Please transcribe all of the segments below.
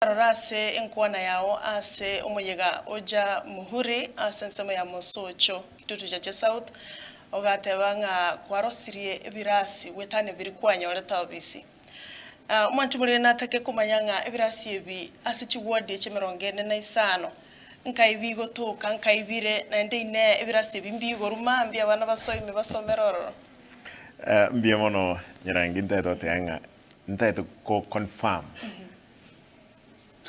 Rora ase enkwana yao ase omoyega o Jamhuri ase ensemo ya Mosocho, Kitutu Chache South, ogateba ng'a kwarosirie ebirasi goetania biria kwanyorete obisi. Omwanchi morere natake komanya ng'a ebirasi ebi ase chiward echi emerongo ene na isano nkai bigotoka, nkai bire, naende inee ebirasi ebi mbiigorwe mambia abana basoime basomere ororo? Mbuya mono Nyarangi ntaete goteba ng'a ntaete ko confirm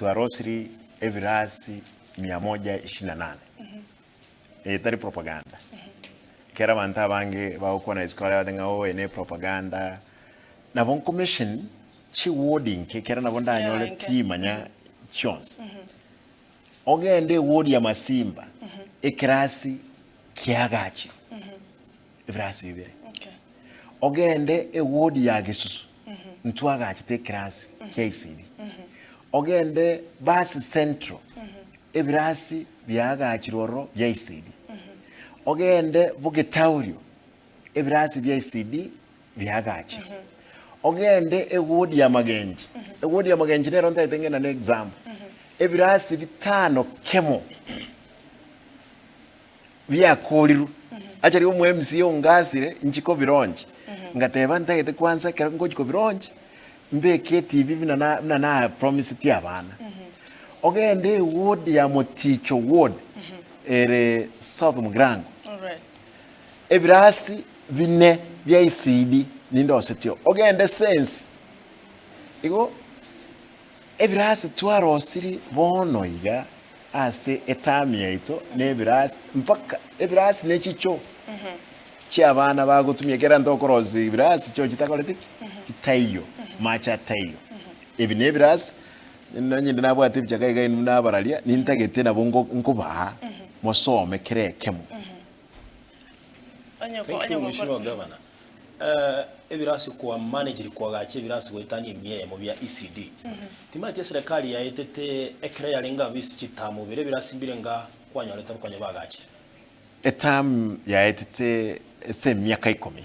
Twarosirie ebirasi mia moja ishirini na nane. Eye tari propaganda. Ekero abanto abange bagokwana isiko aria bagoteba ng'a oh eye ne propaganda. Nabo nkomention chiward inke ekero nabo ndanyore Yeah, inke. timanya chionsi. Ogende eward ya Masimba, ekerasi kiagachirwe ebirasi bibere. Okay. Ogende eward ya Gesusu ntwagachete ekerasi kia ECD. Ogende Basi Central ebirasi biagachirwe ororo bia ECD. Ogende Bogetaurio ebirasi bia ECD biagachirwe. Ogende eward ya Magenche, eward ya Magenche nero ntagete ng'ende na example. Ebirasi bitano kemo biakorirwe. Actually omo MCA ongasire inchi kobilaunch, ngateba ntagete kwanza ekero ngochi kobilaunch, mbeke etv buna na buna na promisetie abana. Ogende eward ya Moticho ward ere South Mugirango, Alright. ebirasi bine bia ECD nindosetio. Ogende Sensi, igo ebirasi twarosirie bono iga Ase etamu yaito nebirasi mpaka ebirasi ne chichoo chi'abana bagotumia kera ntokorosia ebirasi choo chitakoreti ki? Chitaiyo, mache ataiyo. Ebi nebirasi, nonye inde nabwate ebichaka iga inwe nabararia, nintagete nabo ngo nkobaa mosome kera ekemo. Onye ko- Thank onye you gokora- Mheshimiwa Governor. Eh, ebirasi kwa manageri kwagacha ebirasi goetania emia eyemo bia ECD. Timanyeti eserekari yaetete ekero yarenge abwo ase chitamu ibere ebirasi mbire nga kwanyorete konya bagachire. Etamu yaetete ase emiaka ikomi,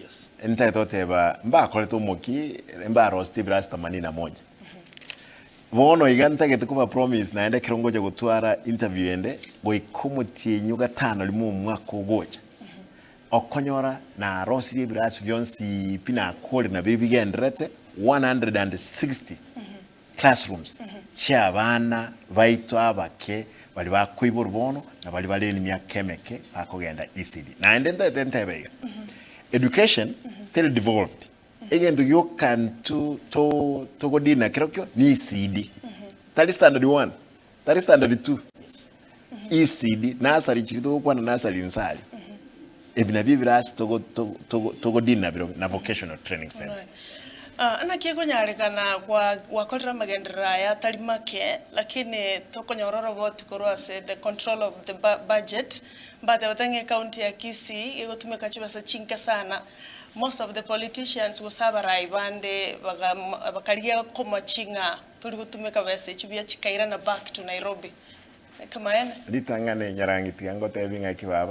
Yes. ntagete goteba mbakorete omoki, mbaroseti ebirasi themanini na moja. Bono iga ntagete koba promise naende ekero ngocha gotwara interview ende, goika omotienyi o gatano rimo omwaka ogocha, Okonyora narosirie ebirasi bionsi pi nakore nabio bigendererete 160 classrooms chi'abana baito abake baria bakoiborwa bono na baria bare nemiaka emeke bakogenda ECD. Naende ntagete ntebe iga, education teri devolved, egento gioka nto to togodina kerokio ni ECD, tari standard one, tari standard two. ECD, nursery chiria togokwana nursery inse aria, ebi nabio ebirasi togo togo togo togodina nabirobio na vocational training center. Alright. Ah, naki ekonyarekana gwa gwakorire amagenderero aya atari make, lakini tokonyora oroboti korwa ase the control of the bu budget, mbatebete ng'a ecounty ya Kisii egotumeka chibesa chinke sana, most of the politicians gose abarai bande baga bakarigia komochi ng'a tori gotumeka besa echi buya chikairana back to Nairobi. Ekemaene. Ritang'ani nyarangi tiga ngotebi ng'aki baba.